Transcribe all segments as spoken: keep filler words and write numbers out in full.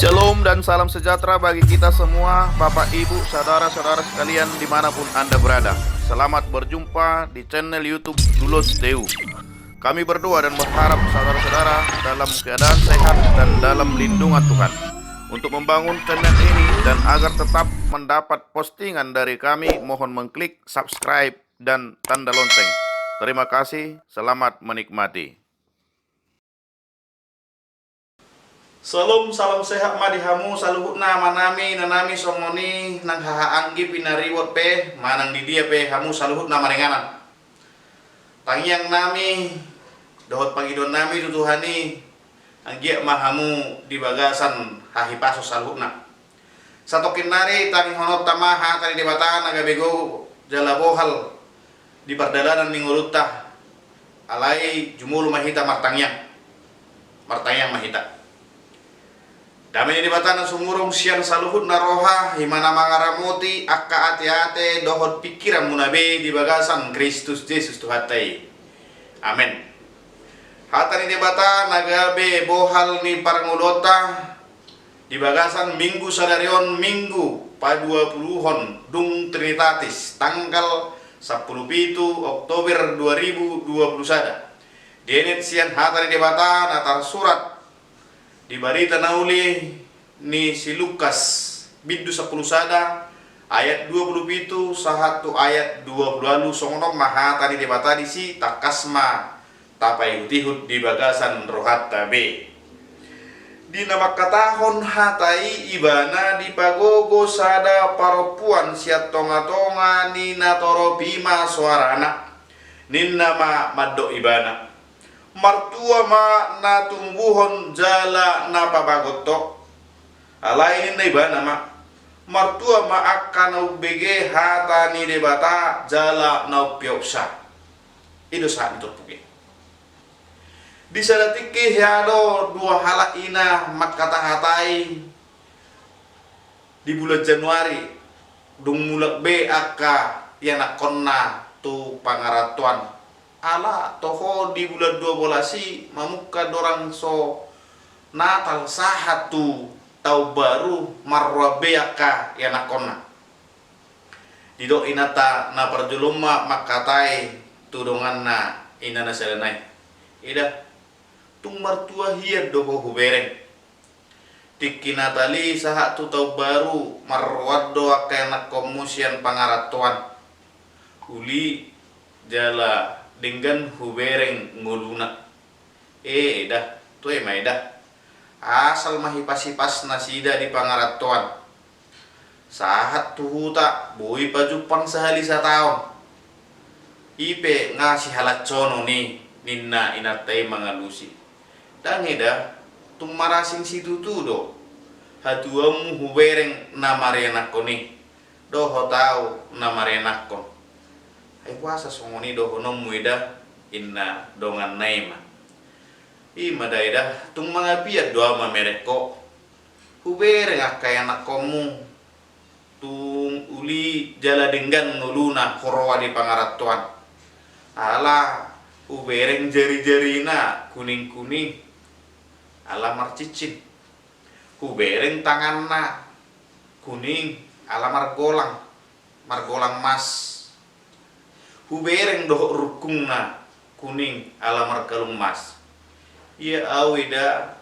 Shalom dan salam sejahtera bagi kita semua, Bapak, Ibu, saudara-saudara sekalian dimanapun Anda berada. Selamat berjumpa di channel YouTube Dulos T U. Kami berdoa dan berharap saudara-saudara dalam keadaan sehat dan dalam lindungan Tuhan. Untuk membangun channel ini dan agar tetap mendapat postingan dari kami, mohon mengklik subscribe dan tanda lonceng. Terima kasih, selamat menikmati. Shalom, salam sehat ma di hamu saluhutna, amanami, inanami, songon i nang haha anggi pinaribot pe, manang di dia pe hamu saluhutna maringanan. Tangiang nami dohot pangidoan nami tu Tuhan i, anggiat ma hamu di bagasan hahipason saluhutna. Satongkin nari tangihononta ma hata ni Debata na gabe gogo jala bohal di pardalanan ni ngolunta. Alai jumolo ma hita martangiang. Martangiang ma hita. Dame ni Debata na sumurung sian saluhutna roha, i ma na mangaramoti angka ateate dohot pingkiranmuna be di bagasan Kristus Jesus Tuhanta i. Amen. Hata ni Debata na gabe bohal ni parngoluonta di bagasan Minggu sadari on, Minggu paduapuluhon dung Trinitatis, tanggal sampulu pitu Oktober dua ribu dua puluh sada. Dienet sian hata ni Debata na tarsurat di Barita na Uli ni si Lukas, bindu sampulu sada, ayat dua puluh pitu sahat tu ayat dua puluh ualu. Songon on ma hata ni Debata disi, tangkas ma tapaihutihut di bagasan rohanta be. Di na mangkatahon hata i, ibana dipagogo sada parompuan sian tongatonga ni natorop i ma soarana. Ninna ma mandok ibana, "Martua ma na tumbuhon jala na pabagot ho." Alai ninna ibana ma, "Martua ma angka na umbege hata ni Debata jala na umpeopsa." I do sahat ni turpuk i. Di sada tingki hea do dua halak ina mangkatahatai di bulan Januari, dung mulak be angka ianakkonna tu pangarantoan. Ala toho di bulan dua bolas i mamungka dorang so Natal sahat tu taon baru, marroan be angka ianakkonna. Didok inanta na parjolo on ma mangkatai tu donganna ina na sada nai, "Eda, tung martua hian do ho hubereng. Tingki Natal i sahat tu taon baru marroan do angka ianakkonmu sian pangarantoan. Uli jala denggan hubereng ngoluna." "E eda, toe ma eda. Asal ma hipas-hipas nasida di pangarantoan. Sahat tu huta boi pajumpang sahali sataon. I pe nga sihalansonon i," ninna inanta i mangalusi. "Ndang eda, tung marasing situtu do hatuaonmu hubereng na marianakkon i dohot au na marianakkon." "Ai boasa songon i dohononmu eda?" ninna donganna i ma. "I ma da eda, tung mangapian do au mamereng ho. Hubereng angka ianakkonmu tung uli jala denggan ngoluna huroa di pangarantoan. Ala hubereng jari-jarina kuning-kuning ala marcincin. Hubereng tanganna kuning ala margolang, margolang mas. Hubereng dohot rungkungna kuning ala markalung mas. Ia au eda,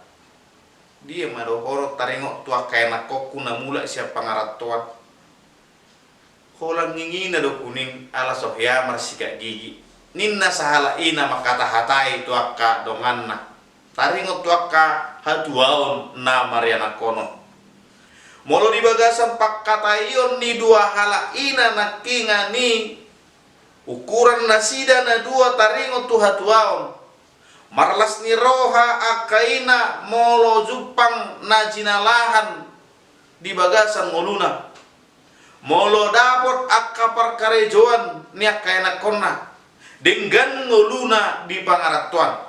dia ma dohonon taringot tu angka ianakkonku na mulak sian pangarantoan? Holan ngingina do kuning ala so hea marsikat gigi," ninna sahalak i na mangkatahatai tu angka donganna taringot tu angka hatuaon na marianakkonon. Molo di bagasan pangkataion ni dua halak ina nangkiningan i, ukuran nasida na dua taringot tu hatuaon, marlas ni roha angka ina molo jumpang na jinalahan di bagasan ngoluna. Molo dapot angka parkarejoan ni angka ianakkonna, denggan ngoluna di pangarantoan.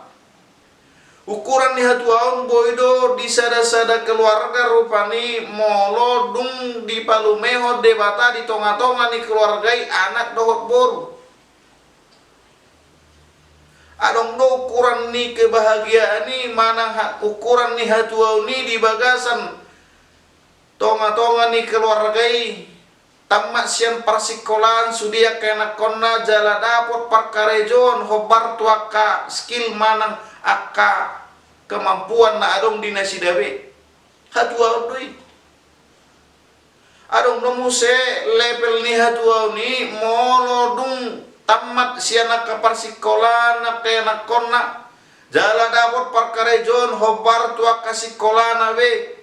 Ukuran ni hatuaon boi do di sada-sada keluarga rupani molo dung dipalumehon Debata di tonga-tonga ni keluarga i anak dohot boru. Adong do ukuran ni kebahagiaan i manang ha-, ukuran ni hatuaon i di bagasan tonga-tonga ni keluarga i, tammat sian parsikolaan sude angka anakkonna jala dapot parkarejoon hombar tu angka skill manang angka kemampuan na adong di nasida be. Hatuaon do i. Adong do muse level ni hatuaon i molo dung tammat sian angka parsikolaan angka anakkonna jala dapot parkarejoon hombar tu angka sikolana be.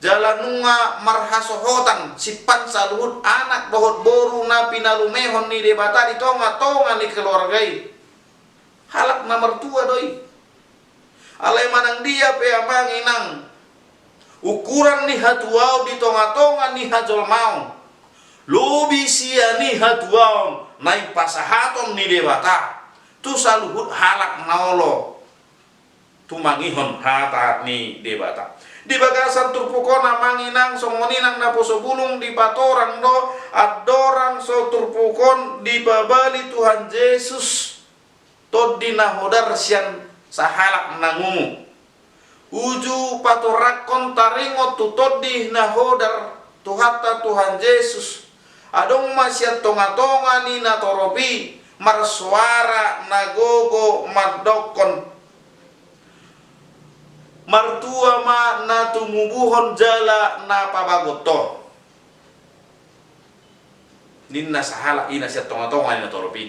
Jala nunga marhasohotan simpan saluhut anak dohot boru na pinalumehon ni Debata di tonga-tonga ni keluarga i. Halak na martua do i. Alai manang dia pe amang inang, ukuran ni hatuaon di tonga-tonga ni hajolmaon lobi sian i hatuaon na ipasahaton ni Debata tu saluhut halak na olo tumangihon hata ni Debata. Di bagasan turpuk on amang inang songon i nang naposo bulung dipatorang do andorang so turpuk on dipabali Tuhan Jesus tondi na hodar sian sahalak na ngumu. Uju patorangkon taringot tu tondi na hodar Tuhanta Tuhan Jesus, adong ma sian tonga-tonga ni natorop i marsoara na gogo mandokkon, martua ma na tumubuhon jala na pabagot on. Ninna sahalak i na sian tonga-tonga ni natorop i.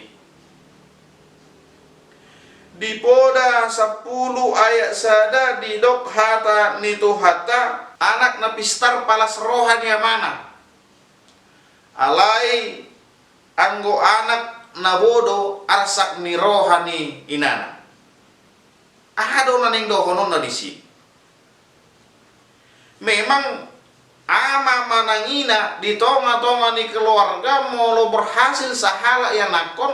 Di Poda sampulu ayat sada didok hata ni Tuhanta, anak na pistar palas roha ni amana. Alai anggo anak na bodo arsak ni roha ni inana. Aha do na naeng dohononna disi? Memang ama manang ina di tonga-tonga ni keluarga molo berhasil sahalak ianakkon,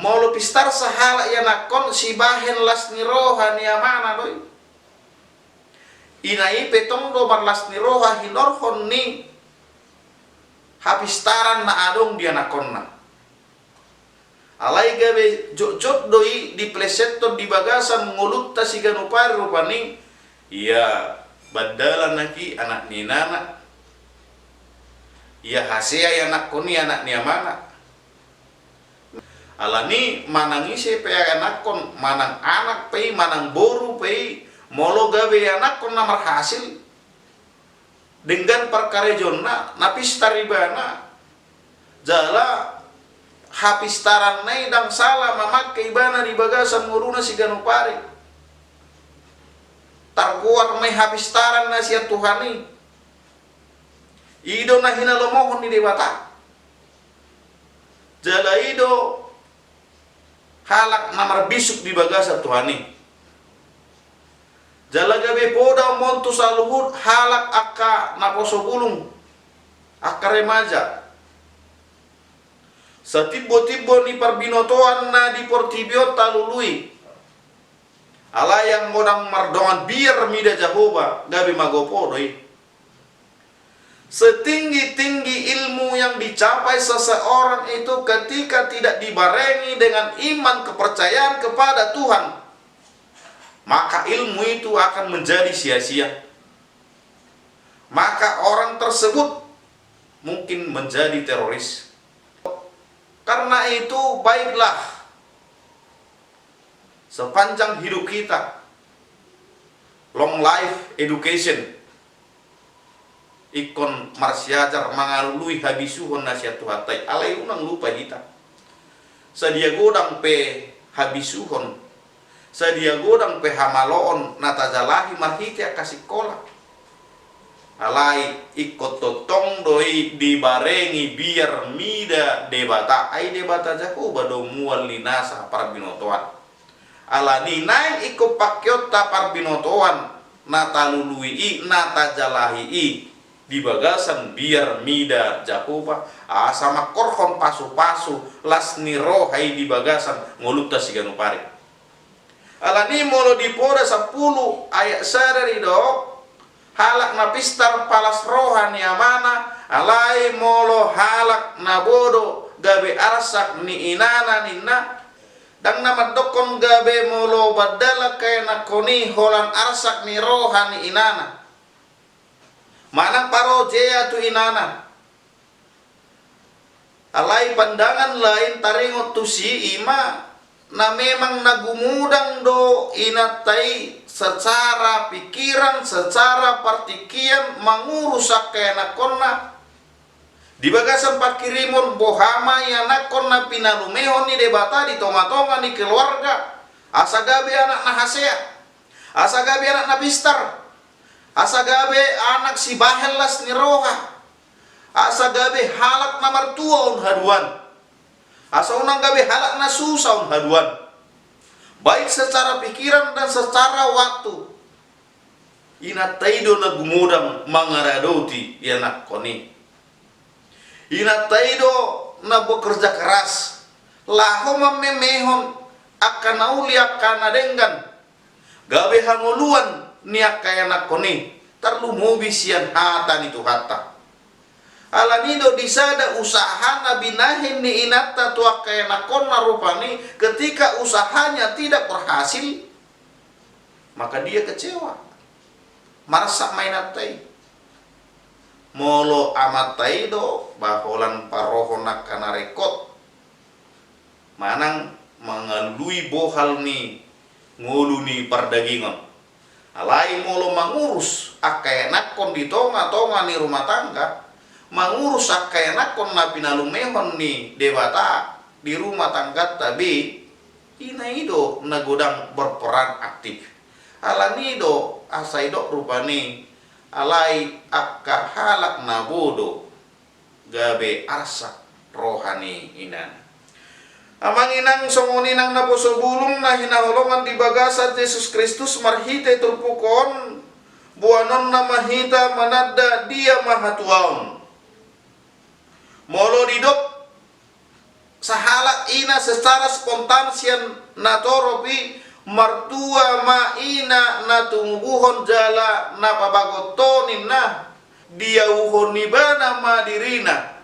molo pistar sahalak ianakkon sibahen las ni roha ni amana do i. Ina i pe tong do marlas ni roha hinorhon ni hapistaran na adong di anakkonna. Alai gabe jotjot do i dipleseton di bagasan ngolunta siganup ari rupani. Ia bandalan anak i anak ni inana. Ia hasea ianakkon i anak ni amana. Alani manang ise pe ianakkon, manang anak pe i, manang boru pe i, molo gabe ianakkon na marhasil denggan parkarejoonna, na pistar ibana, jala hapistaranna i ndang sala mamangke ibana di bagasan ngoluna siganup ari. Targoar ma i hapistaran na sian Tuhan i. I do na hinalomohon ni Debata. Jala i do halak na marbisuk di bagasan Tuhan i. Jala gabe poda ma on tu saluhut halak angka naposo bulung, angka remaja. Satimbo-timbo ni parbinotoan na di portibi on talului. Alai anggo ndang mardongan biar mida Jahowa gabe magopo do i. Setinggi-tinggi ilmu yang dicapai seseorang itu ketika tidak dibarengi dengan iman kepercayaan kepada Tuhan, maka ilmu itu akan menjadi sia-sia. Maka orang tersebut mungkin menjadi teroris. Karena itu, baiklah, sepanjang hidup kita, long life education, ingkon marsiajar mangalului habisuhon na sian Tuhanta i, alai unang lupa hita. Sadia godang pe habisuhon, sadia godang pe hamaloon na tajalahi marhite angka sikola. Alai ingkon tongtong do i dibarengi biar mida Debata, ai Debata Jahowa do mual ni nasa parbinotoan. Alani naeng ingkon pangkeonta parbinotoan na talului i, na tajalahi i di bagasan biar mida Jahowa, asa mangkorhon pasu-pasu las ni roha i di bagasan ngolunta siganup ari. Alani molo di Poda sampulu ayat sada didok, halak na pistar palas roha ni amana, alai molo halak na bodo gabe arsak ni inana ninna, ndang na mandokkon gabe molo bandal angka ianakkon i holan arsak ni roha ni inana. manang parojea tu inana. Alai pandangan lain taringot tusi i ma na memang na gumodang do inanta i secara pikiran, secara partingkian mangurus angka ianakkonna. Di bagasan pangkirimon boha ma ianakkon na pinalumehon ni Debata di tongatonga ni keluarga, asa gabe anak na hasea, asa gabe anak na pistar, asa gabe anak sibahen las ni roha, asa gabe halak na martua on haduan, asa unang gabe halak na susa on haduan, baik secara pikiran dan secara waktu. Inanta i do na gumodang mangaradoti ianakkon i. Inanta i do na bekerja keras laho mamemehon angka na uli, angka na denggan, gabe hangoluan ni angka ianakkon i, tarlumobi sian hata ni Tuhanta. Alani do di sada usaha na binahen ni inanta tu angka ianakkonna rupani, ketika usahanya tidak berhasil, maka dia kecewa. Marsak ma inanta i. Molo amanta i do, ba holan parohon angka na ringkot manang mangalului bohal ni ngolu ni pardagingon. Alai molo mangurus angka ianakkon di tongatonga ni rumah tangga, mangurus angka ianakkon na pinalumehon ni Debata di rumah tangganta be, ina i do na godang berperan aktif. Alani do asa didok rupani, alai angka halak na bodo gabe arsak roha ni inana. Amang inang, songon i nang naposo bulung na hinaholongan di bagasan Jesus Kristus, marhite turpuk on boanonna ma hita mananda dia ma hatuaon. Molo didok sahalak ina secara spontan sian natorop i, martua ma ina na tumubuhon jala na pabagot ho ninna, diauhon ibana ma dirina.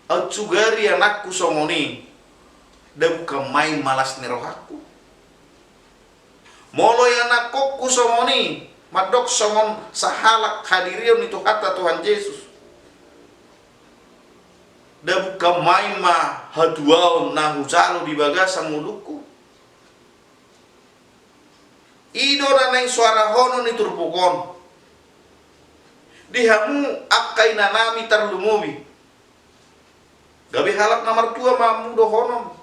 Aut sugari anakku songon i, dang bukan main ma las ni rohangku. Molo ianakkonku songon i, mandok songon sahalak hadirion ni Tuhanta Tuhan Jesus, dang bukan main ma hatuaon na hujalo di bagasan ngolungku. I do na naeng soarahonon ni turpuk on di hamu angka inanami tarlumobi. Gabe halak na martua ma hamu dohonon,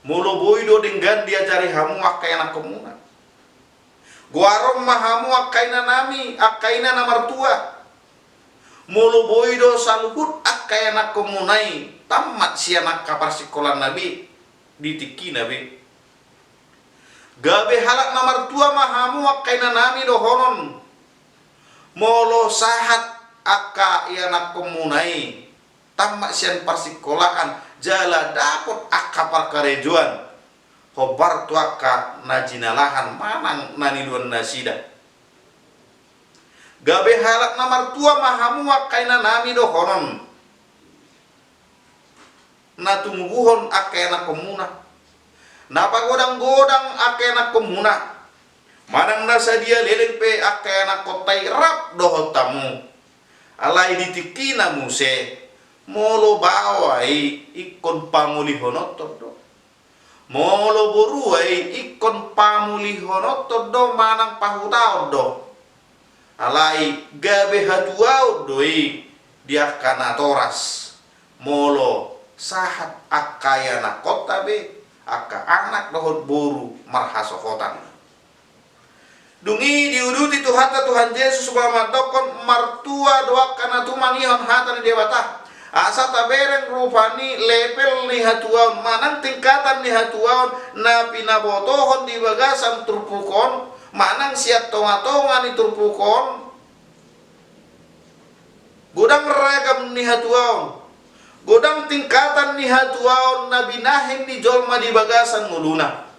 molo boi do denggan diajari hamu angka ianakkonmuna. Goaron ma hamu angka inanami, angka ina na martua. Molo boi do saluhut angka ianakkonmuna i tammat sian angka parsingkolanna be, di tingkina be. Gabe halak na martua ma hamu angka inanami dohonon, molo sahat angka ianakkonmuna i tammat sian parsingkolaan jala dapot angka parkarejoan, hombar tu angka na jinalahan manang na niluan nasida. Gabe halak na martua ma hamu angka inanami dohonon, na tumubuhon angka ianakkonmuna, na pagodanggodang angka ianakkonmuna, manang na sadia leleng pe angka ianakkonta i rap dohot hamu. Alai di tingkina muse, molo baoa i ingkon pamulihononton do. Molo borua i ingkon pamulihononton do manang pahutaon do. Alai gabe hatuaon do i di angka natoras, molo sahat angka ianakkonta be, angka anak dohot boru marhasohotan. Dung i diuduti Tuhanta Tuhan Jesus ma mandokkon, martua do angka na tumangihon hata ni Debata. Asa tabereng rupani level ni hatuaon manang tingkatan ni hatuaon na pinabotohon di bagasan turpuk on manang sian tongatonga ni turpuk on. Godang ragam ni hatuaon, godang tingkatan ni hatuaon na binahen ni jolma di bagasan ngoluna.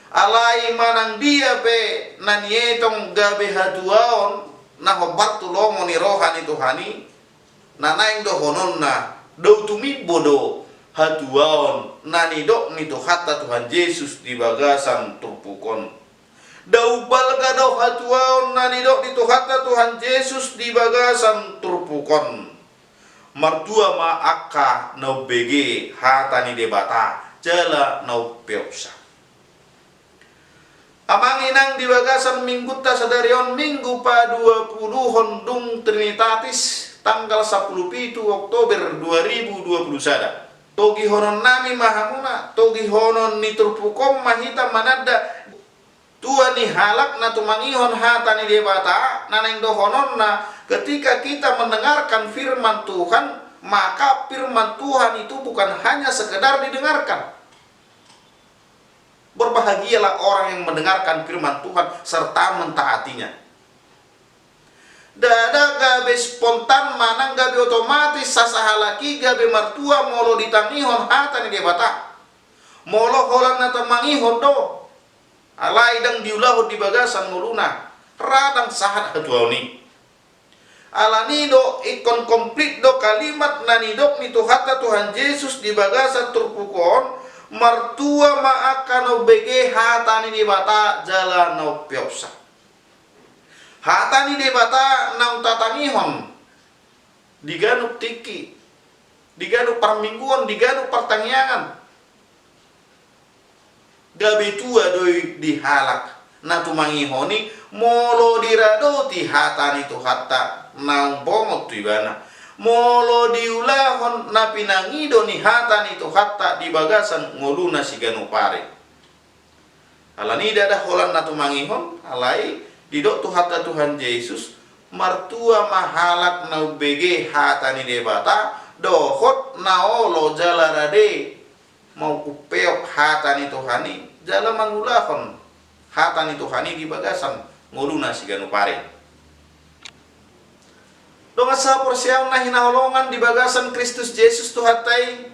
Alai manang dia pe na nietong gabe hatuaon na hombar tu lomo ni roha ni Tuhan i, na naeng dohononna do tumimbo do hatuaon na nidok ni Tuhanta Tuhan Jesus di bagasan turpuk on. Dang umbalga do Hatuaon na nidok ni Tuhanta Tuhan Jesus di bagasan turpuk on. Martua ma angka na umbege hata ni Debata jala na umpeopsa. Amang inang, di bagasan minggunta sadari on, Minggu paduapuluhon dung Trinitatis, tanggal sampulu pitu Oktober dua ribu dua puluh sada. Togihononnami ma hamuna, togihonon ni turpuk on ma hita mananda tua ni halak na tumangihon hata ni Debata, na naeng dohononna, ketika kita mendengarkan firman Tuhan, maka firman Tuhan itu bukan hanya sekedar didengarkan. Berbahagialah orang yang mendengarkan firman Tuhan serta mentaatinya. Ndada gabe spontan manang gabe otomatis sasahalak i gabe martua molo ditangihon hata ni Debata. Molo holan na tumangihon do, alai ndang diulahon di bagasan ngoluna, ra ndang sahat hatuaon i. Alani do ingkon komplit do kalimat na nidok ni Tuhanta Tuhan Jesus di bagasan turpuk on, martua ma angka na umbege hata ni Debata jala na umpeopsa. Hata ni Debata naung tatangihon di ganup tingki, di ganup parmingguon, di ganup partangiangan. Gabe tua do i di halak na tumangihon i, molo diradoti hata ni Tuhanta naung bongot tu ibana, molo diulahon na pinangido ni hata ni Tuhanta di bagasan ngoluna siganup ari. Alani ndada holan na tumangihon, alai didok Tuhanta Tuhan Jesus, martua ma halak na umbege hata ni Debata, dohot na olo jala rade mau umpeop hata ni Tuhan i, jala mangulahon hata ni Tuhan i di bagasan ngoluna siganup ari. Dongan sahaporseaon na hinaholongan di bagasan Kristus Jesus Tuhanta i.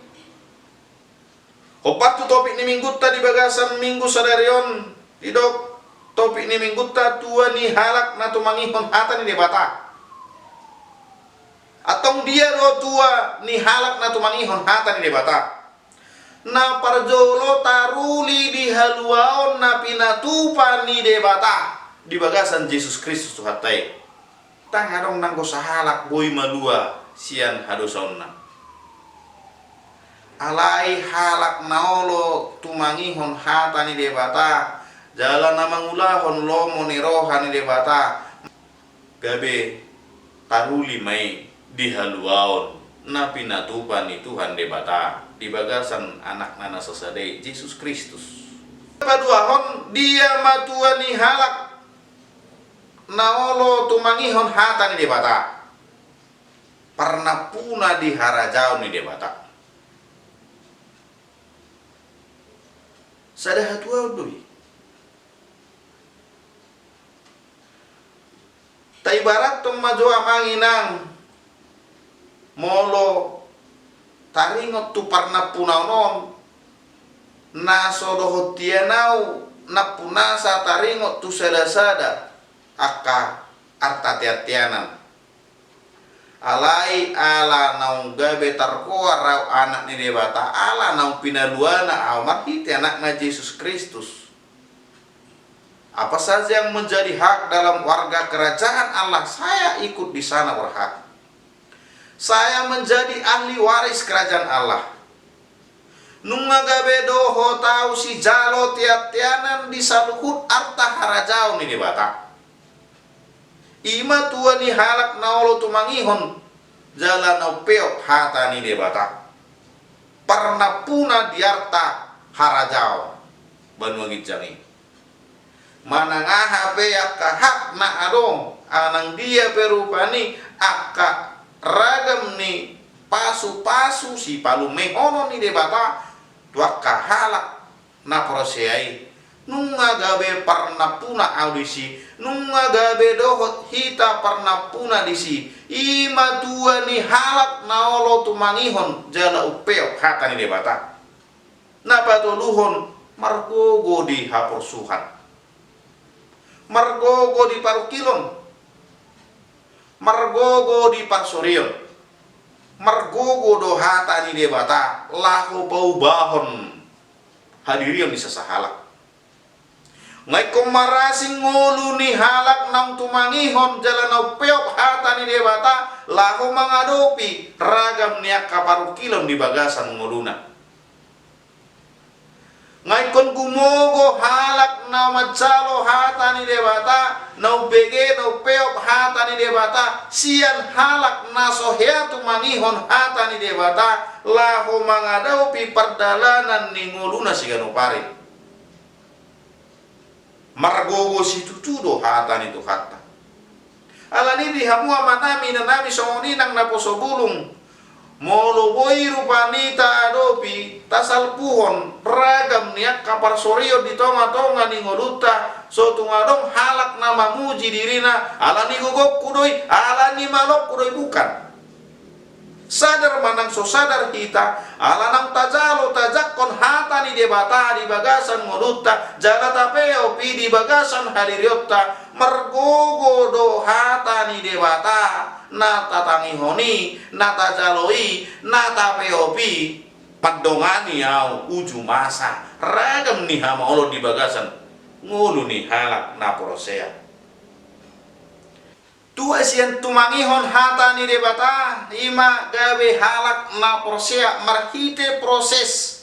Hombar tu topik ni minggunta di bagasan minggu sadari on, didok topik ni minggunta tua ni halak na tumangihon hata ni Debata. Antong dia do tua ni halak na tumangihon hata ni Debata? Na parjolo taruli di haluaon na pinatupa ni Debata di bagasan Jesus Kristus Tuhanta i. Ndang adong nanggo sahalak boi malua sian hadosaonna. Alai halak na olo tumangihon hata ni Debata, jala na mangulahon lomo ni roha ni Debata, gabe taruli ma i di haluaon na pinatupa ni Tuhan Debata di bagasan Anakna na sasada i, Jesus Kristus. Paduahon, dia ma tua ni halak na olo tumangihon hata ni Debata? Parnampuna di harajaon ni Debata. Sada hatuaon do i. Taibarathon ma jo, amang inang, molo taringot tu parnampunaon on, na so dohot hian au nampunasa taringot tu sada-sada angka arta tean-teanan. Alai ala naung gabe targoar au anak ni Debata, ala naung pinaluana au marhite Anakna Jesus Kristus. Apa saja yang menjadi hak dalam warga kerajaan Allah, saya ikut di sana berhak. Saya menjadi ahli waris kerajaan Allah. Nunga gabe dohot au sijalo tean-teanan di saluhut arta harajaon ni Debata. I ma tua ni halak na olo tumangihon jala na umpeop hata ni Debata. Parnampuna di arta harajaon banua ginjang i. Manang aha pe angka hak na adong, manang dia pe rupani angka ragam ni pasu-pasu sipalumehonon ni Debata tu angka halak na porsea i, nunga gabe parnampuna au disi, nunga gabe dohot hita parnampuna disi. I ma tua ni halak na olo tumangihon jala umpeop hata ni Debata. Na patoluhon, margogo di haporsuhan, margogo di parungkilon, margogo di parsorion, margogo do hata ni Debata laho paubahon hadirion ni sasahalak. Nga ingkon marasing ngolu ni halak naung tumangihon jala naung peop hata ni Debata laho mangadopi ragam ni angka parungkilon di bagasan ngoluna. Nga ingkon gumogo halak na manjalo hata ni Debata, na umbege, na umpeop hata ni Debata, sian halak na so hea tumangihon hata ni Debata, laho mangadopi pardalanan ni ngoluna siganup ari. Margogo situtu do hata ni Tuhanta. Alani di hamu amanami, inanami, songon i nang naposo bulung, molo boi rupani taadopi, tasalpuhon ragam ni angka parsorion di tonga-tonga ni ngolunta, so tung adong halak na mamuji dirina, alani gogongku do i, alani malongku do i, bukan. Sadar manang so sadar hita, ala naung tajalo tajangkon hata ni Debata di bagasan ngolunta, jala tapeop i di bagasan hadirionta, margogo do hata ni Debata na tatangihon i, na tajalo i, na tapeop i. Mandongani ahu uju masa ragam ni hamaolon di bagasan ngolu ni halak na porsea. Tua sian tumangihon hata ni Debata, i ma gabe halak na porsea marhite proses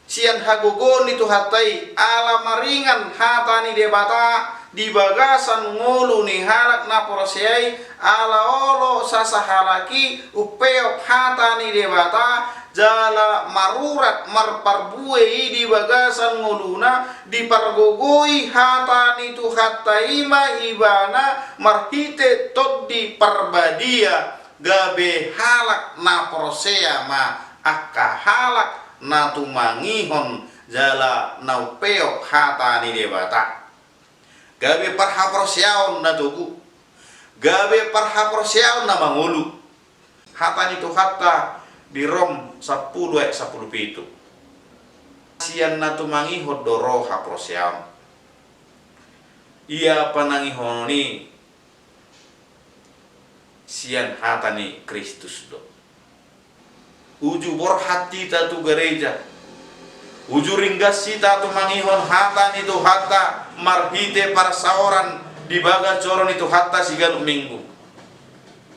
sian hagogoon ni Tuhanta i, ala maringan hata ni Debata di bagasan ngolu ni halak na porsea i, ala olo sasahalak i umpeop hata ni Debata, jala marurat marparbue i di bagasan ngoluna, dipargogoi hata ni Tuhanta i ma ibana marhite Tondi Parbadia, gabe halak na porsea ma angka halak na tumangihon jala na umpeop hata ni Debata. Gabe parhaporseaon na togu, gabe parhaporseaon na mangolu. Hata ni Tuhanta di Rom sampulu ayat sampulu pitu. Sian na tumangihon do ro haporseaon. Ia panangihonon i sian hata ni Kristus do. Uju borhat hita tu gareja, uju ringgas hita tumangihon hata ni Tuhanta marhite parsaoran di bagas joro ni Tuhanta siganup Minggu.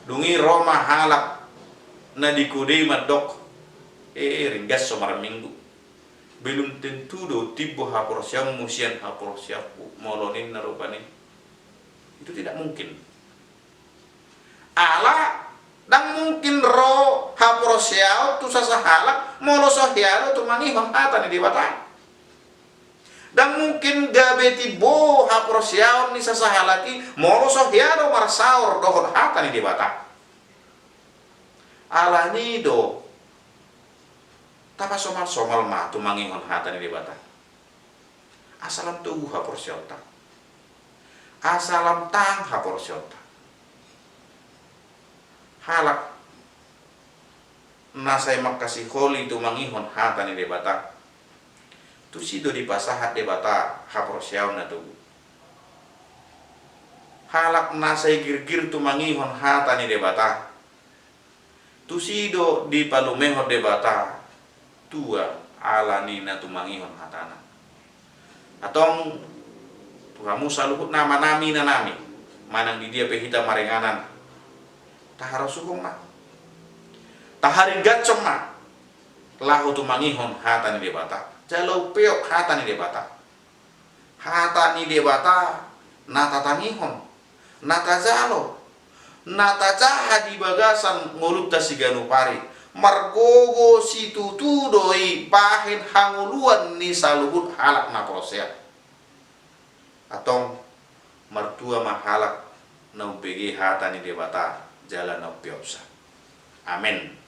Dung i ro ma halak na di kode i mandok, "E, ringgas so marminggu. Belum tentu do timbo haporseaonmu sian haporseaonku molo ninna rupani." Itu tidak mungkin. Ala ndang mungkin ro haporseaon tu sasahalak molo so hea do tumangihon hata ni Debata. Ndang mungkin gabe timbo haporseaon ni sasahalak i molo so hea do marsaor dohot hata ni Debata. Alani do tapasomalsomal ma tumangihon hata ni Debata. Asa lam togu haporseaonta. Asa lam tang haporseaonta. Halak na sai mangkasiholi tumangihon hata ni Debata, tusi do dipasahat Debata haporseaon na togu. Halak na sai girgir tumangihon hata ni Debata, tusi do dipalumehon Debata tua alani na tumangihon hatana. Antong tu hamu saluhutna amanami, inanami, manang di dia pe hita maringanan, taharosuhon ma, taharinggashon ma laho tumangihon hata ni Debata, jala umpeop hata ni Debata. Hata ni Debata na tatangihon, na tajalo, na tajaha di bagasan ngolunta siganup ari, margogo situtu do i bahen hangoluan ni saluhut halak na porsea. Antong martua ma halak na umbege hata ni Debata jala na umpeopsa. Amen.